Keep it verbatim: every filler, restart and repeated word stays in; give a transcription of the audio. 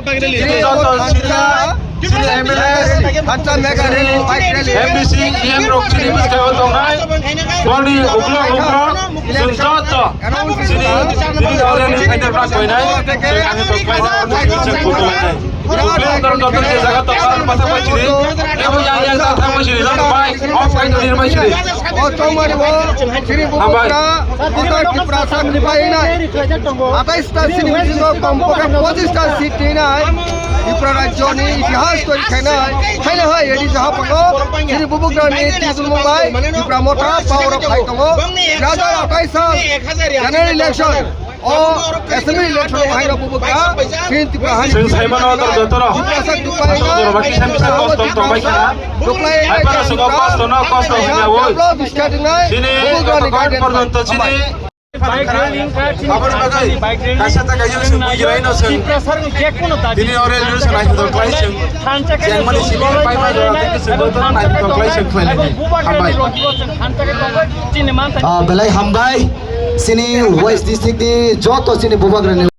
Chini joto sida, chini M L A, M D C, E M rok chini bwskango tongnai. Boni uklok uklok chwng joto chini, chini orani phaida bwrang koinai. Chwng ani tok khlaijak, chwng kutung lainai. Uklok uklok joto je jaga tongo, ang pathak bai chini. Ebo yang yang ta thang bai chini, joto bai, off kai toni bai chini. O chongmani bo, chini bo Hambai. Bukra, Bukra Tiprasa ni bai na. Atais ta sini bisingo kom pokhe pochis ta seat twi nai. Tripura rajyo ni itihas twi khainai. Khaina hai edi jaha pango. Chini bubugra ni tizul mumbai. Tripura motha power of khai tongo. Raja atais sa general election. O assembly election hai no bubugra. Chini Tripura hai. Chwng saimano tor jotoro. Tripura sa dupai. Tor baki sam sam kostom tongbai khana. Dupai. Hai para sugo kosto no kosto hanya woi. Chini bubugra ni guidance. Porjonto chini. Bike rally wngkha, chini Aboni bagwi kaisa taka yung sung bujiraino sung. Tiprasarni jekunu dabi. Tini ore lu sung naithotok khlai sung. Jengmani simi pai ma jora tini sung boto naithotok khlai sung khlai lagi. Hambai. Ah, belai hambai. Chini West District ni joto chini bubagrani.